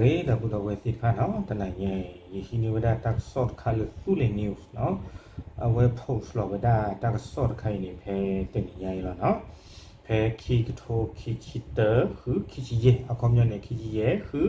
ဂ့ၤ ဒီပုၢ်ဒီဝဲၢ်သ့ၣ်တဖၣ်နီၤ, တနံၤညါအံၤ ယဟံးန့ၢ်ဝဲဒၣ်တၢ်ကစီၣ်တခါလၢ Thulin News နီၤ, အဝဲ post လီၤဝဲဒၣ်တၢ်ကစီၣ်တခါအံၤန့ၣ် ဖဲတနံၤညါအံၤလီၤနီၤ, ဖဲခံကထိခံဆံတၢ ဃုခံဆံယဲၢ်, အခီပညီန့ၣ် ခံဆံယဲၢ် ဃု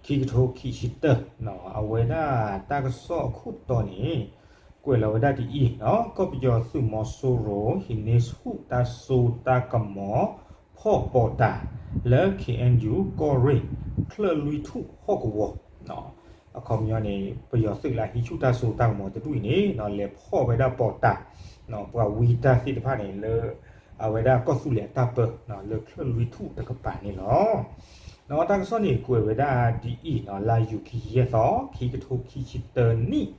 ခံကထိခံဆံတၢနီၤ, အဝဲဒၣ်တၢ်ကစီၣ်အခိၣ်တီန့ၣ် ကွဲးလီၤဝဲဒၣ်ဒ်အံၤနီၤ, ကီၢ်ပယီၤသုးမီၤစိရိၤ ဟံးန့ၢ်ဆူၣ်တၢ်စိတၢ်ကမီၤ ဖီၣ်ပီးတၢ် လၢ ခ့ၣ်အဲၣ်ယူၣ် ကီၢ်ရ့ၣ် ချၢၣ်လွံၢ်ထူၣ်ဟီၣ်ကဝီၤ, အခီပညီန့ၣ် ပယီၤသုးလၢဟံးဆူၣ်တၢ်စိတၢ်ကမီၤတဒူၣ်အံၤန့ၣ် လဲၤဖီၣ်ဝဲဒၣ်ပီးတၢ်, ပှၤဝံတၢ်သ့ၣ်တဖၣ်န့ၣ်လၢ အဝဲဒၣ်ကီၢ်သူလ့ၤအတၢ်ပၢ လၢချၢၣ်လွံၢ်ထူၣ်တကပၤန့ၣ်လီၤ. တၢ်ကစီၣ်န့ၣ်ကွဲးဝဲဒၣ်ဒ်အံၤနီၤ, လါယူၤခံဆံယဲၢ်သီ ခံကထိခံဆံတၢ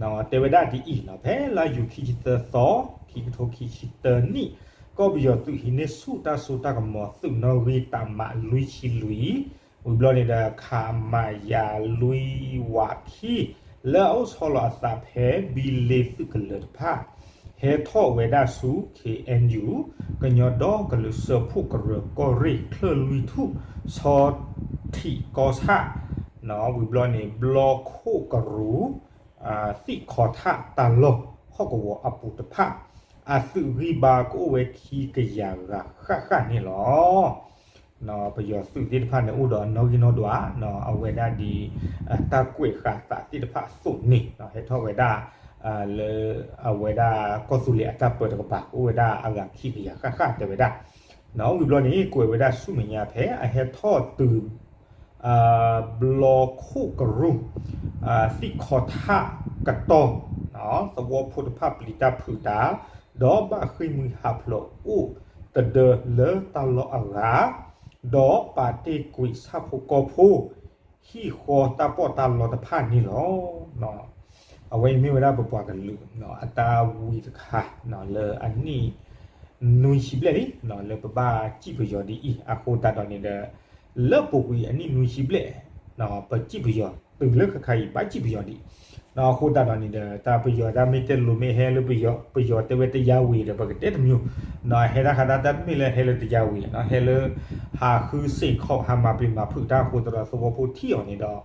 နံၣ်, တဲဝဲဒၣ်ဒ်အံၤနီၤ, ဖဲလါယူၤခံဆံသၢသီ ခံကထိခံဆံတၢနံၣ်, ကီၢ်ပယီၤသုးဟံးန့ၢ်ဆူၣ်တၢ်စိတၢ်ကမီၤ သုးနီၣ်ဂံၢ်တၢ်မၤလွံၢ်ဆံလွံၢ်, ဝံၤဘျီန့ၣ်ဒီး ခမရ လွံၢ်ဝးခံ လၢအအိၣ်ဆီလီၤအသးဖဲ ဘံလ့သုးကလၢၤတဖၣ် ဟဲထီၣ်ဝဲဒၣ်ဆူ ခ့ၣ်အဲၣ်ယူၣ် ကညီဒီကလုာ်စၢဖှိၣ်ကရၢကီၢ်ရ့ၣ် ချၢၣ်လွံၢ်ထူၣ် ဆီထံးကီၢ်ဆၣ်, ဝံၤဘျီန့ၣ် ဘျီခိၣ်ကရူၢ် သံၣ်ခီထၣ်တၢ်လီၢ်ဟီၣ်ကဝီၤအပူၤတဖၣ် အသုးဂံၢ်ဘါကအိၣ်ဝဲခံကယၤဂၤဃၣ်ဃၣ်န့ၣ်လီၤ. ပယီၤသုးသ့ၣ်တဖၣ်န့ၣ်အိၣ်ဒီးအနီၣ်ဂံၢ်နီၣ်ဒွး, အဝဲဒၣ်ဒ် တၢ်ကွဲးဃာ်သးသ့ၣ်တဖၣ်အသိးန့ၣ် ဟဲထီၣ်ဝဲဒၣ် လၢအဝဲဒၣ်ကီၢ်သူလ့ၤအတၢ်ပၢတကပၤ ကအိၣ်ဝဲဒၣ်အဂၤခံကယၤဃၣ်ဃၣ်တဲဝဲဒၣ်, ဝံၤဘျီန့ၣ် ကွဲးဝဲဒၣ်ဆူမဲာ်ညါဖဲအဟဲထီၣ်တုၤ ဘျီခိၣ်ကရူၢ် သံၣ်ခီထၣ်ကတီၢ် သဝီဖိတဖၣ်ပျံၤတၢ်ဖုးတၢ်, ဒီးဘၣ်ဃ့ၢ်မှံဟးဖျိးအိၣ်တဒၢလၢတၢ်လီၢ်အဂၤ, ဒီးပာ်တ့ၢ်ကွံာ်ဆၣ်ဖိကီၢ်ဖိ ဟံၣ်ဃီတၢ်ပီးတၢ်လီတဖၣ်န့ၣ်လီၤ. အဝဲအံၤမ့ၢ်ဝဲဒၣ်ပပှၤကလုာ် အတၢ်ဝံတခါ လၢအနံၣ်နွံဆံဘျဲၣ်လံ လၢပဘၣ်စံၣ်ပယီၤဒ်အံၤ အဃိသတးဒီးန့ၣ်ဒီး လၢပူၤကွံာ်အနံၣ်နွံဆံဘျဲၣ် ပစံၣ်ပယီၤ တုၤလၢခဲခါအံၤဘၣ်စံၣ်ပယီၤဒံး, အဃိသတးဒီးန့ၣ်ဒီး တၢ်ပယီၤတၢ်မ့ၢ်တဲလိၤမ့ၢ်ဟဲလၢပယီၤ ပယီၤတဲဝဲတယါဝံၤဒီး ပကတဲတမံၤ, ဟဲတၢ်ခါတၢ်တမ့ၢ်လၢဟဲလၢတယါဝံၤ ဟဲလၢ ဟးဃုစ့ၢ်ခီၣ် ဟးမၤပျံၤမၤဖုးတၢ်အဃိသတးဒီးသဝီဖိထံၣ်အီၤန့ၣ်ဒီး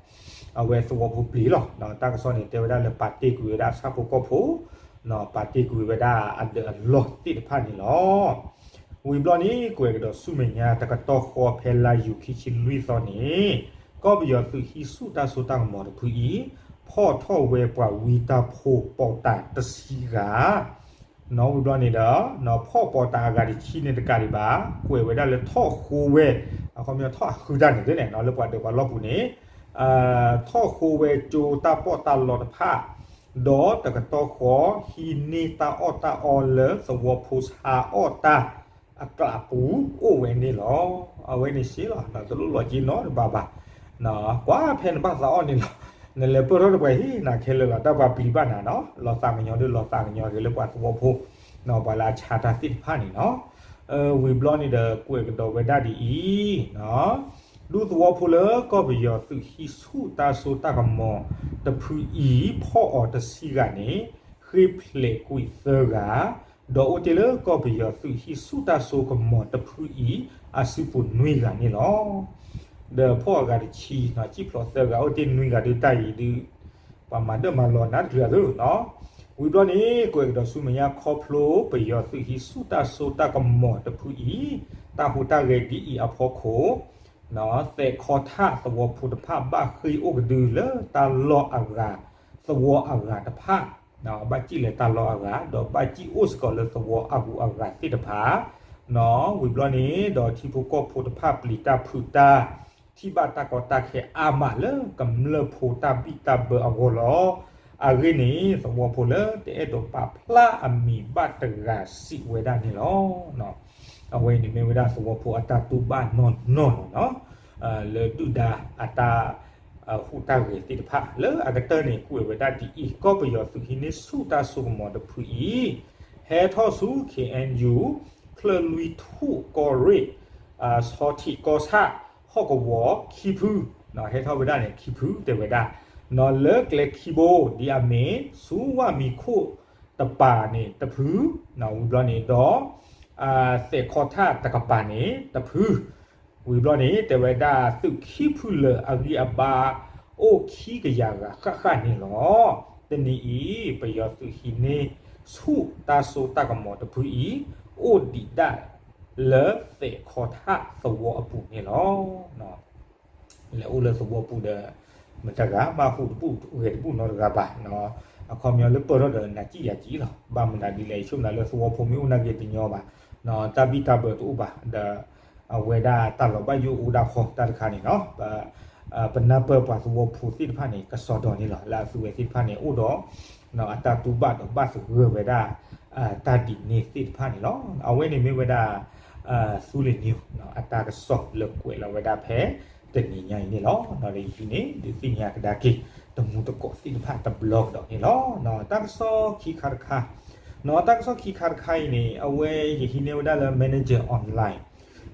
အဝဲသဝီဖိပျံၤလီၤ. တၢ်ကစီၣ်န့ၣ် တဲဝဲဒၣ်လၢပာ်တ့ၢ်ကွံာ်ဝဲဒၣ်ဆၣ်ဖိကီၢ်ဖိ ပာ်တ့ၢ်ကွံာ်ဝဲဒၣ်အဒၢးအလီၢ်သ့ၣ်တဖၣ်န့ၣ်လီၤ. ဝံၤဘျီန့ၣ် ကွဲးကဒီးဆူမဲာ်ညါတကတီၢ်ဃီဖဲလါယူၤခံဆံလွံၢ်သီန့ၣ် ကီၢ်ပယီၤသုးဟံးဆူၣ်တၢ်စိတၢ်ကမီၤတဖုအံၤ ဖီၣ်ထီၣ်ဝဲပှၤဝံတၢ်ဖိပီးတၢ်တဆံဂၤ နီၣ်ဝံၤဘျီန့ၣ်ဒီး ဖီၣ်ပီးတၢ်အဂၤတဆံန့ၣ်တကးဒံးဘၣ် ကွဲးဝဲဒၣ်လၢထီၣ်ဃိဝဲ အခီပညီထီၣ်အဃုတၢ်န့ၣ်သ့ၣ်န့ၣ် လၢပှၤဒၢးပှၤလီၢ်ပူၤန့ၣ် ထီၣ်ဃိဝဲကၠိတၢ်ပီးတၢ်လီတဖၣ် ဒီးတကတီၢ်ဃီ ဟံးန့ၢ်တၢ်အီၣ်တၢ်အီလၢသဝီဖိဆါအီၣ်တၢ်အကျးပူၤအိၣ်ဝဲန့ၣ်လီၤ. အဝဲန့ၣ်စ့လီၤ တလိၣ်လီၤက့ၤနီတဘ့ၣ်ဘၣ် ကွၢ်ဖဲနဘၣ်သးအီၣ်န့ၣ်လီၤ. နလဲၤပၢၢ်ထီၣ်တပှၤဟံၣ်နၤခဲလၢာ်လီၤ တၢ်ပှၤပျံၤဘၣ်နၤနီၤ လီၤသးကညီၤဒုးလီၤသးကညီၤက့ၤလၢပှၤသဝီဖိ ပှၤလၢအဆါတၢ်သ့ၣ်တဖၣ်န့ၣ်နီၤ. ဝံၤဘျီန့ၣ်ဒီး ကွဲးကဒီးဝဲဒၣ်ဒ်အံၤ, ဒူသဝီဖိလၢကီၢ်ပယီၤသုးဟံးဆူၣ်တၢ်စိတၢ်ကမီၤတဖုအံၤ ဖီၣ်အီၤတဆံဂၤန့ၣ် ဃ့ဖျဲးကွံာ်သၢဂၤ, ဒီးအိၣ်တ့ၢ်လၢကီၢ်ပယီၤသုးဟံးဆူၣ်တၢ်စိကမီၤတဖုအံၤ အစုပူၤနွံဂၤန့ၣ်လီၤ. ဒီးဖီၣ်အဂၤတဆံ စံၣ်ဖျိးသၢဂၤ အိၣ်တ့ၢ်နွံဂၤဒုးတၢ်အံၤဒုး ပှၤမၤဒၢမၤလီၤနးတချုးအသိးနီၤ. ဝံၤဘျီန့ၣ် ကွဲးကဒီးဆူမဲာ်ညါခီဖျိပယီၤသုးဟံးဆူၣ်တၢ်စိတၢ်ကမီၤတဖုအံၤ တၢ်ဟူးတၢ်ဂဲၤဒ်အံၤအဖီခိၣ် သဲးခီထၣ်သဝီဖိတဖၣ်ဘၣ်ဃ့ၢ်အိၣ်ကဒုလၢတၢ်လီၢ်အဂၤ သဝီအဂၤတဖၣ် ဘၣ်စံၣ်လၢတၢ်လီၢ်အဂၤ ဒီးဘၣ်စံၣ်အိၣ်စ့ၢ်ကီးလၢသဝီအဂုၤအဂၤသ့ၣ်တဖၣ် ဝံၤဘျီန့ၣ် ဒီးထံဖိကီၢ်ဖိတဖၣ်ပျံၤတၢ်ဖုးတၢ် ထံၣ်ဘၣ်တၢ်ကီတၢ်ခဲအါမးလၢကမျၢၢ်ဖိတၢ်ဘံၣ်တၢ်ဘၢအဂီၢ်လီၤ. အဂ့ၢ်န့ၣ် သဝီဖိလၢတအဲၣ်ဒိးပာ်ဖျါအမံၤဘၣ်တဂၤစံးဝဲဒၣ်န့ၣ်လီၤ. အဝဲန့ၣ်မ့ၢ်ဝဲဒၣ်သဝီဖိအတၢ်တူၢ်ဘၣ်နီၢ်နီၢ်လီၤနီၤ. လၢဒုၣ်ဒါအတၢ်ဟူးတၢ်ဂဲၤသ့ၣ်တဖၣ် လၢအကတၢၢ်န့ၣ် ကွဲးဝဲဒၣ်ဒ်အံၤ, ကီၢ်ပယီၤသုးဟံးန့ၢ်ဆူၣ်တၢ်စိကမီၤတဖုအံၤ ဟဲထီၣ်ဆူ ခ့ၣ်အဲၣ်ယူၣ် ချၢၣ်လွံၢ်ထူၣ်ကီၢ်ရ့ၣ် ဆီထံးကီၢ်ဆၣ် ဟီၣ်ကဝီၤခံဖု, ဟဲထီၣ်ဝဲဒၣ်န့ၣ်ခံဖုတဲဝဲဒၣ်, နီၢ်လၢကျဲခံဘိ ဒ်အမ့ၢ် ဆူဝၣ်မံခိၣ်တပၤန့ၣ်တဖု, ဝံၤဘျီန့ၣ်ဒီး သဲးခီထၣ်တကပၤန့ၣ်တဖု, ဝံၤဘျီန့ၣ် တဲဝဲဒၣ်သုးခံဖုလၢာ်အဂံၢ်အဘါ အိၣ်ခံကယၤဂၤဃၣ်ဃၣ်န့ၣ်လီၤ. တနံၤအံၤ ပယီၤသုးဟံးန့ၢ်ဆူၣ်တၢ်စိတၢ်ကမီၤတဖုအံၤ အိၣ်ဒံးဒၣ်လၢသဲးခီထၣ်သဝီအပူၤန့ၣ်လီၤ. လဲၤအိၣ်လၢသဝီပူၤဒီး မတဂၤမးဟူးတဘူၣ်ဂဲၤတဘူၣ်နီတဂၤဘၣ်. အခီပညီလၢပၢၢ်ထီၣ်ဒီးနၤစံၣ်ယၤစံၣ်လီၤ. ဘၣ်မနုၤဒ်လဲၣ် ယဆိကမိၣ်လၢသဝီဖိမ့ၢ်အိၣ်နာ်က့တညီဘၣ်, တၢ်ဘံၣ်တၢ်ဘၢတအိၣ်ဘၣ်ဒီး အဝဲဒၣ်တၢ်လီၤဘၣ်ယိၣ်အိၣ်ဒၣ်ဃီတၢ်တခါန့ၣ်လီၤ. ပနၢ်ပၢၢ်ပှၤသဝီဖိသ့ၣ်တဖၣ်န့ၣ် ကစီဒီန့ၣ်လီၤ. လၢအသုဝဲသ့ၣ်တဖၣ်န့ၣ် အိၣ်ဒီး အတၢ်တူၢ်ဘၣ်ဒီးဘၣ်သဂၢၢ်ဝဲဒၣ် တၢ်ဒ်န့ၣ်သ့ၣ်တဖၣ်န့ၣ်လီၤ. အဝဲန့ၣ်မ့ၢ်ဝဲဒၣ် သူလ့ၤ news အတၢ်ကစီၣ်လၢကွဲးလီၤဝဲဒၣ်ဖဲတနံၤညါအံၤန့ၣ်လီၤ. ဒီးယဟံးန့ၢ်ဒုးသ့ၣ်ညါကဒါက့ၤ တမူတကိးသ့ၣ်တဖၣ်တဘျီကဒီးန့ၣ်လီၤ. တၢ်ကစီၣ်ခံခါတခါ, တၢ်ကစီၣ်ခံခါတခါအံၤန့ၣ် အဝဲယဟံးန့ၢ်ဝဲဒၣ်လၢ Manager Online,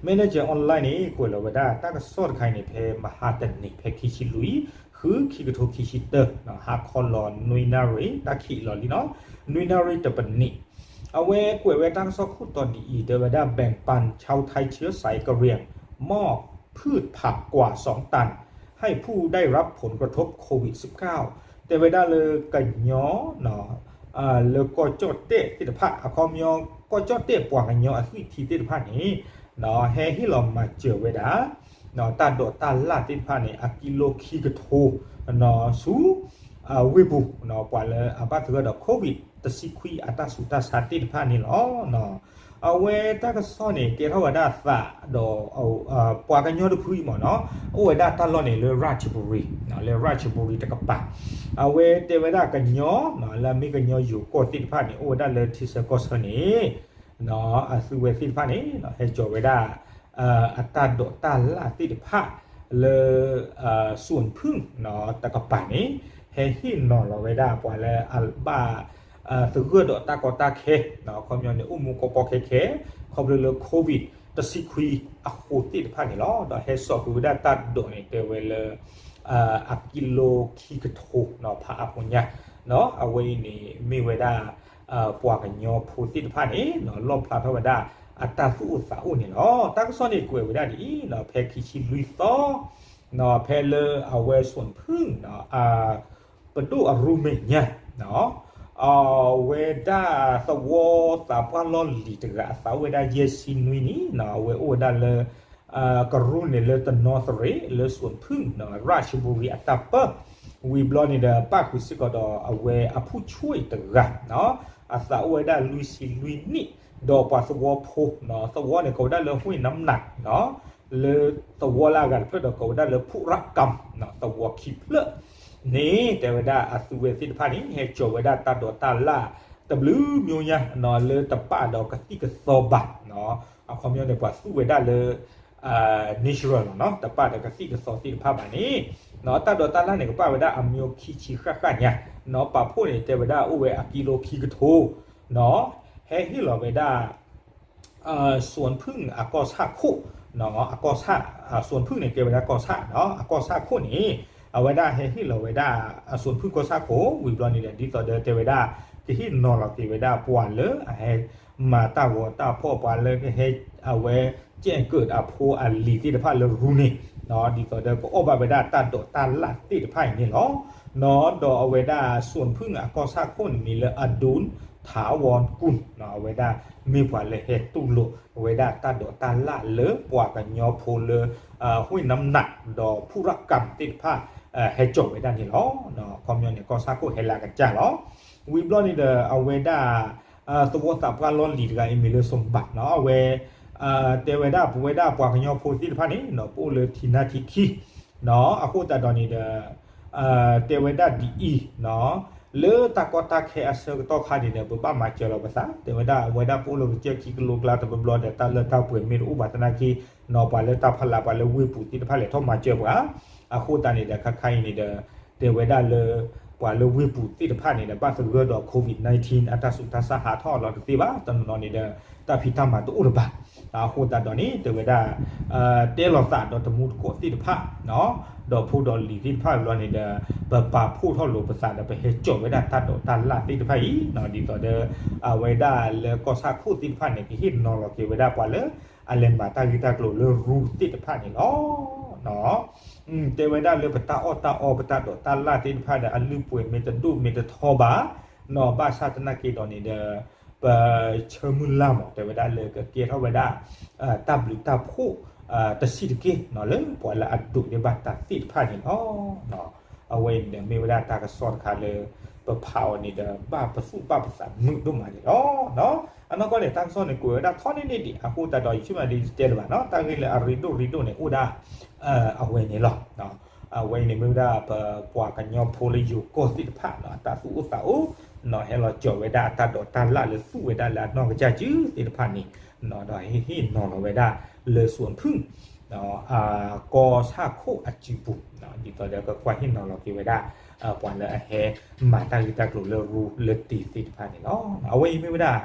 Manager Online န့ၣ် ကွဲးလီၤဝဲဒၣ်တၢ်ကစီၣ်တခါအံၤန့ၣ် ဖဲမဟါတနံၤ ဖဲခံဆံလွံၢ် ဃု ခံကထိခံဆံတၢ ဟါခီလီၤနွံနၣ်ရံၣ် တၢ်ခံးလီၤလံနီၤ, နွံနၣ်ရံၣ်တပနံး အဝဲကွဲးဝဲတၢ်ကစီၣ်ခိၣ်တီဒ်အံၤ တဲဝဲဒၣ် แบ่งปันชาวไทยเชื้อสายกะเหรี่ยง มอบพืชผักกว่าสองตัน ให้ผู้ได้รับผลกระทบโควิดสิบเก้า တဲဝဲဒၣ်လၢကညီ လၢကီၢ်ကၠီၣ်တဲၣ်သ့ၣ်တဖၣ် အခီပညီ ကီၢ်ကၠီၣ်တဲၣ်ပှၤကညီအသွံၣ်ထံသ့ၣ်တဖၣ်န့ၣ် ဟဲဟ့ၣ်လီၤမၤစၢၤဝဲဒၣ် တၢ်ဒိးတၢ်လၣ်သ့ၣ်တဖၣ်န့ၣ် အကံလိခံကထိ ဆူ ဝ့ၢ်ပူၤ ပှၤလၢအဘၣ်သဂၢၢ်ဒီး COVID တဆံခွံအတၢ်ဆူးတၢ်ဆါသ့ၣ်တဖၣ်န့ၣ်လီၤ. အဝဲတၢ်ကစီၣ်န့ၣ် ကဲထီၣ်ဝဲဒၣ်သးဒီး ပှၤကညီတဖုအံၤမ့ၢ်နီၤ အိၣ်ဝဲဒၣ်တၢ်လီၢ်န့ၣ်လၢ ရၣ်ချ်ဘူရံ လၢ ရၣ်ချ်ဘူရံ တကပၤ အဝဲတဲဝဲဒၣ်ကညီ လၢအမ့ၢ်ကညီယိၤကီၢ်သ့ၣ်တဖၣ်န့ၣ် အိၣ်ဝဲဒၣ်လၢထံဆၢကီၢ်ဆၢန့ၣ် အသုဝဲသ့ၣ်တဖၣ်န့ၣ် ဟဲစိာ်ဝဲဒၣ် အတၢ်ဒိးတၢ်လၣ်သ့ၣ်တဖၣ်လၢ စူၣ်ဖုၣ် တကပၤန့ၣ် ဟဲဟ့ၣ်နီၤလီၤဝဲဒၣ်ပှၤလၢအဘၣ် သဂၢၢ်ဒီးတၢ်ကီတၢ်ခဲ အခီပညီန့ၣ် အိၣ်မူကီကီခဲခဲ ခီဖျိလၢ COVID တဆံခွံအဃိသ့ၣ်တဖၣ်န့ၣ်လီၤ. ဒီးဟဲစိာ်ဃုာ်ဝဲဒၣ်တၢ်ဒိးန့ၣ် တဲဝဲလၢ အကံလိခံကထိ ဖးအါဖိညါ အဝဲအံၤန့ၣ် မ့ၢ်ဝဲဒၣ် ပှၤကညီဖိသ့ၣ်တဖၣ်န့ၣ် လီၣ်ဖျါထီၣ်ဝဲဒၣ် အတၢ်သူၣ်အိၣ်သးအိၣ်န့ၣ်လီၤ. တၢ်ကစီၣ်န့ၣ်ကွဲးဝဲဒၣ်ဒ်အံၤ ဖဲခံဆံလွံၢ်သီ ဖဲလၢအဝဲစူၣ်ဖုၣ် ပဒိၣ်အရူမဲာ်ညါ အဝဲဒၣ်သဝီသးပှၢ်လီၢ်လံၤတဂၤ အသးအိၣ်ဝဲဒၣ်ယဲၢ်ဆံနွံနံၣ် အဝဲအိၣ်ဝဲဒၣ်လၢ ကရူၢ်န့ၣ်လၢတနီသရံး လၢစူၣ်ဖုၣ် ရၣ်ချ်ဘူရံ အတၢ်ပၢၢ် ဝံၤဘျီန့ၣ်ဒီး ပၣ်ဃုာ်စ့ၢ်ကီးဒီးအဝဲအဖုဆွံတဂၤ အသးအိၣ်ဝဲဒၣ်လွံၢ်ဆံလွံၢ်နံၣ် ဒီးပှၤသဝီဖိ သဝီန့ၣ်ကိးဝဲဒၣ်လၢ ห้วยน้ำหนัก လၢသဝီလၢအဂၤတဖျၢၣ်ဒီးကိးဝဲဒၣ်လၢ ဖူရၣ်ကၢမ် သဝီခံဖျၢၣ်န့ၣ် တဲဝဲဒၣ်အသုဝဲသ့ၣ်တဖၣ်န့ၣ် ဟဲစိာ်ဝဲဒၣ်တၢ်ဒိးတၢ်လၣ် တဘျုးမျိုးညါ လၢတပာ်ဒီးကသံၣ်ကသီဘၣ် အခီပညီန့ၣ် ပှၤသူဝဲဒၣ်လၢ natural လီၤ တပာ်ဒီးကသံၣ်ကသီသ့ၣ်တဖၣ်ဘၣ်န့ၣ် တၢ်ဒိးတၢ်လၣ်န့ၣ် ကပာ်ဝဲဒၣ်အမျိုးခံဆံဃၣ်ဃၣ်ညါ ပာ်ဖှိၣ်န့ၣ် တဲဝဲဒၣ်အိၣ်ဝဲအကံလိခံကထိ ဟဲဟ့ၣ်လီၤဝဲဒၣ် စူၣ်ဖုၣ်အကီၢ်ဆၣ်ခိၣ် အကီၢ်ဆၣ် စူၣ်ဖုၣ်န့ၣ် ကဲဝဲဒၣ်ကီၢ်ဆၣ် အကီၢ်ဆၣ်ခိၣ်န့ၣ် အဝဲဒၣ်ဟဲဟ့ၣ်လီၤဝဲဒၣ် စူၣ်ဖုၣ်ကီၢ်ဆၣ်ခိၣ် ဝံၤဘျီန့ၣ်ဒီး ဒ်သိးဒီးတဲဝဲဒၣ် ကဟ့ၣ်နီၤလီၤက့ၤဝဲဒၣ်ပှၤလၢအဟဲမၤတၢ်ဂီၤတၢ်ဖီၣ် ပှၤလၢကဟဲ အဝဲ ကဲၣ်ကၢးအဖိအလံၤသ့ၣ်တဖၣ်လၢရူၢ်န့ၣ် ဒ်သိးဒီးကအီၣ်ဘၣ်ဝဲဒၣ်တၢ်ဒိးတၢ်လၣ်သ့ၣ်တဖၣ်အံၤန့ၣ်လီၤ. ဒီးအဝဲဒၣ်စူၣ်ဖုၣ်အကီၢ်ဆၣ်ခိၣ်န့ၣ်မံၤလၢ အဒူၣ် ထးဝီကူၣ် အဝဲဒၣ်မ့ၢ်ပှၤလၢဟဲတူၢ်လိာ် အဝဲဒၣ်တၢ်ဒိးတၢ်လၣ်လၢပှၤကညီဖိလၢ ဟူၣ်နၢမ်နး ဒီးဖူရၣ်ကၢမ်သ့ၣ်တဖၣ် ဟဲစိာ်ဝဲဒၣ်န့ၣ်လီၤ. အခီပညီန့ၣ် ကီၢ်ဆၣ်ခိၣ်ဟဲလၢအကစၢ်လီၤ. ဝံၤဘျီန့ၣ်ဒီး အဝဲဒၣ် သဝီသးပှၢ်လီၢ်လံၤတဂၤအံၤမံၤလၢ စိၣ်ဘၣ် အဝဲ တဲဝဲဒၣ်ပဝဲဒၣ်ပှၤကညီဖိသ့ၣ်တဖၣ်န့ၣ် ပအိၣ်လၢထံနါထံခံ အဃိသတးဒီးန့ၣ်ဒီး တဲဝဲဒၣ်ဒ်အံၤ လၢတၢ်ကီတၢ်ခဲအဆၢကတီၢ်ခါန့ၣ်ဒီး ပဘၣ်မၤစၢၤလီၤပသး တဲဝဲဒၣ်အဝဲဒၣ်ပအိၣ်လၢကစၢၢ်ခံကလိကျါတဘျီဘျီဒီး တၢ်လၢတၢ်ပှဲၤမ့ၢ်တအိၣ်ဘၣ်သနာ်က့ ပှၤလၢတၢ်ဖီလာ်ပှၤလၢဝ့ၢ်ပူၤသ့ၣ်တဖၣ်လဲၤထီၣ်မၤစၢၤပှၤ အဃိသတးန့ၣ်ဒီး ခါခါအံၤန့ၣ်ဒီး တဲဝဲဒၣ်လၢ ပှၤလၢဝ့ၢ်ပူၤသ့ၣ်တဖၣ်န့ၣ်ဒီး ဘၣ်သဂၢၢ်ဒီး COVID nineteen အတၢ်ဆူးတၢ်ဆါဟးထီၣ်အလီၢ်တသ့ဘၣ် တနီၤနီၤန့ၣ်ဒီး တၢ်ဖံးတၢ်မၤတအိၣ်လၢၤဘၣ် အဃိသတးဒီးန့ၣ် တဲဝဲဒၣ် တဲလီၤသးဒီးတမူတကိးသ့ၣ်တဖၣ် ဒီးဖိဒီးလံၤသ့ၣ်တဖၣ်ဘျီန့ၣ်ဒီး ပပာ်ဖှိၣ်ထီၣ်လိာ်ပသးဒီး ပဟဲစိာ်ဝဲဒၣ်တၢ်ဒိးတၢ်လၣ်သ့ၣ်တဖၣ်အံၤ ဒ်သိးဒီး အဝဲဒၣ်လၢကီၢ်ဆၣ်ခိၣ်သ့ၣ်တဖၣ်န့ၣ် ကဟ့ၣ်နီၤလီၤက့ၤဝဲဒၣ်ပှၤလၢ အလဲၤမၤတၢ်ဂ့ၢ်တၢ်ကျိၤလၢရူသ့ၣ်တဖၣ်န့ၣ်လီၤ. တဲဝဲဒၣ်လၢပတၢ်အီၣ်တၢ်အီပတၢ်ဒိးတၢ်လၢ်သ့ၣ်တဖၣ်ဒီး အလုၢ်ပှဲၤမ့ၢ်တဒိၣ်မ့ၢ်တထီဘၣ်, ဘၣ်ဆၣ်သနာ်က့ဒီးန့ၣ်ဒီး ပဆၢမုၢ်လၢ်မး တဲဝဲဒၣ်လၢကကဲထီၣ်ဝဲဒၣ် တၢ်ဘျုးတၢ်ဖှိၣ် တဆံးတက့ၢ် လၢပှၤလၢအဒိးန့ၢ်ဘၣ်တၢ်သ့ၣ်တဖၣ်န့ၣ်လီၤ. အဝဲအံၤန့ၣ်ဒီးမ့ၢ်ဝဲဒၣ်တၢ်ကစီၣ်တခါလၢ ပဖးအီၤန့ၣ်ဒီး ဘၣ်ပသူၣ်ဘၣ်ပသးမုာ်ဒိၣ်မးန့ၣ်လီၤ. အနီၢ်ကီၢ်န့ၣ် တၢ်ကစီၣ်န့ၣ် ကွဲးဝဲဒၣ်ထီန့ၢ်န့ၢ်ဒံး အဃိသတးဒီး ယဆိကမိၣ်ဒ်ယတဲလၢၤဘၣ်နီၤ တၢ်ဂ့ၢ်လၢအရ့ဒိၣ်ရ့ဒိၣ်န့ၣ် အိၣ်ဒၣ် အဝဲန့ၣ်လီၤ. အဝဲအံၤန့ၣ်မ့ၢ်ဝဲဒၣ်ပပှၤကညီဖိလၢယိၤကီၢ်သ့ၣ်တဖၣ် အတၢ်သူၣ်အိၣ်သးအိၣ် ဟဲလီၤကၠီၤဝဲဒၣ်အတၢ်ဒိးတၢ်လၢ်လၢသူၣ်ဝဲဒၣ်လၢအနီၢ်ကစၢ်စုသ့ၣ်တဖၣ်န့ၣ် ဒီးဟ့ၣ်နီၤလီၤဝဲဒၣ်လၢ စူၣ်ဖုၣ် ကီၢ်ဆၣ်ခိၣ်အစုပူၤ ဒ်သိးဒီးကကွၢ်ဟ့ၣ်နီၤလီၤက့ၤဝဲဒၣ် ပှၤလၢအဟဲမၤတၢ်ဂ့ၢ်တၢ်ကျိၤလၢရူလၢတ့ၤသ့ၣ်တဖၣ်န့ၣ်လီၤ. အဝဲအံၤမ့ၢ်ဝဲဒၣ်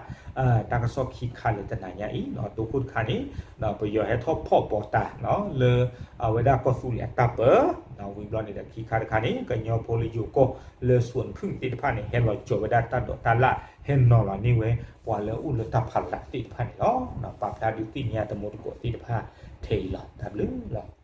တၢ်ကစီၣ်ခံခါလၢတနၤညါအံၤ တိခိၣ်တခါန့ၣ် ပယီၤဟဲထီၣ်ဖီၣ်ပီၤတၢ် လၢ အဝဲဒၣ်ကီၢ်သူလ့ၤအတၢ်ပၢ ဝံၤဘျီန့ၣ်ဒီးခံခါတခါန့ၣ် ကညီဖိလၢယိၤကီၢ်လၢ စူၣ်ဖုၣ်သ့ၣ်တဖၣ်န့ၣ် ဟဲလီၤကၠီၤဝဲဒၣ်တၢ်ဒိးတၢ်လၢ် ဟဲနီၤလီၤန့ၢ်ဝဲ ပှၤလၢအအိၣ်လၢတၢ်ဖးလၢ်သ့ၣ်တဖၣ်န့ၣ်လီၤ. ပာ်ဖျါဒုးသ့ၣ်ညါတမူတကိးသ့ၣ်တဖၣ်ထဲအံၤလီၤ. တၢ်ဘျုးလီၤ.